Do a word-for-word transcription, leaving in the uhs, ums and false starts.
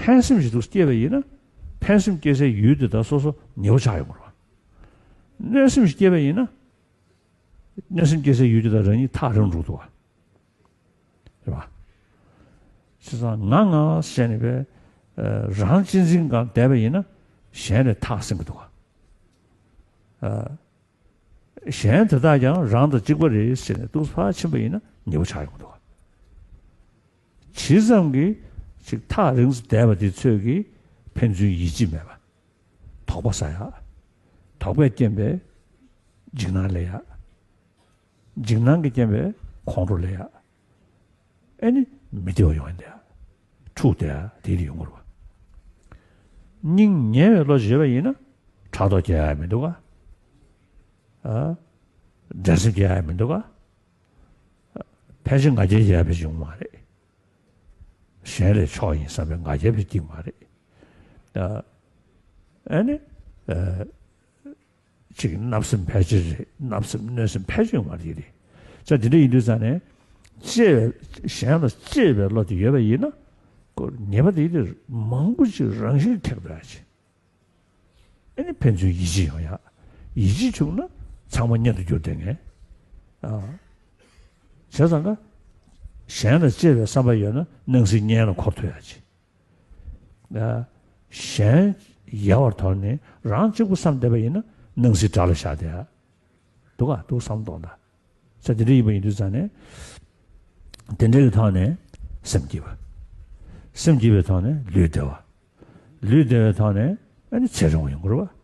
ཕན་སེམས་ཤིག་འདུག་སྐྱེས་པ་ཡིན་ན། ཕན་སེམས་སྐྱེ་སའི་ཡུལ་དེ་དག་སོ་སོ་ཉེ་བོ་ཆགས་ཡོང་གི་རེད་བ། གནོད་སེམས་ཤིག་སྐྱེས་པ་ཡིན་ན། གནོད་སེམས་སྐྱེ་སའི་ཡུལ་དེ་དག་རང་ཉིད་ཐག་རིང་འགྲོ་གི་འདུག་བ། རེད་བ། བྱས་ཙང་ང་ང་ཟེར་ནས་པས། ཨ། རང་གཅེས་འཛིན་སྒང་བསྡད་པ་ཡིན་ན། གཞན་ལས་ཐག་སྲིང་གི་འདུག་བ། ཨ། གཞན་དེ་དག་ཀྱང་རང་དང་གཅིག་པ་རེད་ཟེར་ནས་ཏོག་ཙམ་ཕར་ཕྱིན་པ་ཡིན་ན་ཉེ་བོ་ཆགས་ཡོང་གི་འདུག་བ། ཇི་ཙམ་གྱིས་ཅིག་ཐག་རིང་དུ་བསྡད་པ་དེ་ཚོས་ཀྱིས་ཕན་ཚུན་ཡིད་ཆེས་མེད་པ། དོགས་པ་ཟ་ཡག། དོགས་པས་རྐྱེན་པས་འཇིགས་སྣང་སླེབས་ཡག། འཇིགས་སྣང་གིས་རྐྱེན་པས་ཁོང་ཁྲོ་སླེབས་ཡག། ཨེ་ནི་མི་བདེ་བ་ཡོང་ཡག་འདི་ཡག། འཁྲུག་བསྡད་ཡག་དེ་འདྲ་ཡོང་གི་རེད་བ། སྙིང་ཉེ་བའི་བློ་བྱེད་པ་ཡིན་ན། ཕྲག་དོག་སྐྱེ་ཡག་མི་འདུག་ག། ཨ། འགྲན་སེམས་སྐྱེ་ཡག་མི་འདུག་ག། ཕལ་ཆེར་ང་རྒྱལ་སྐྱེ་ཡག་ཕལ་ཆེར་ཡོང་མ་རེད། གཞན་ལས་མཆོག་ཡིན་བསམ་པའི་ང་རྒྱལ་ཕལ་སྐྱེ་གི་མ་རེད། ཨ། ཨ་ནི། ཨ། ཅིག་བརྣབ་སེམས་ཕལ་ཆེར་རེད། བརྣབ་སེམས་གནོད་སེམས་ཕལ་ཆེར་ཡོང་མ་རེད་རེད། ཙང་དེ་འདྲ་ཡིན་དུས་ཙང་ནས། གཅེས་པའི་གཞན་ལ་གཅེས་པའི་བློ་དེ་ཡོད་པ་ཡིན་ན། ཁོ་ཉེས་པ་དེ་དེ་མང་པོ་ཅིག་རང་བཞིན་ཁེགས་འགྲོ་ཡག་ཅིག། ཨ་ནི་ཕན་ཚུན་ཡིད་ཆེས་ཡོང་ཡག། ཡིད་ཆེས་བྱུང་ན་ཚང་མ་གཉེན་དུ་འགྱུར་བསྡད་མཁན། ཨ། བྱས་ཙང་ཀ། གཞན་ལ་གཅེས་པའི་བསམ་པ་ཡོད་ན་སྣང་སྲིད་གཉེན་ལ་འཁོར་ཐུབ་ཡག་ཅིག། ཨ། གཞན་ཡལ་བར་དོར་ནས་རང་གཅིག་པུ་བསམ་བསྡད་པ་ཡིན་ན་སྣང་སྲིད་དགྲ་ལ་བཞག་བསྡད་ཡག། འདུག་ག། འདུག་བསམ་གཏོང་དང་། ས་དེ་འདྲ་ཡིན་པ་ཡིན་དུས་ཙང་ནས། དེ་འདྲ་གི་ཐོག་ནས་སེམས་སྐྱིད་པ། སེམས་སྐྱིད་པའི་ཐོག་ནས་ལུས་བདེ་བ། ལུས་བདེ་བའི་ཐོག་ནས་ཨ་ནི་ཚེ་རིང་བ་ཡོང་གི་རེད་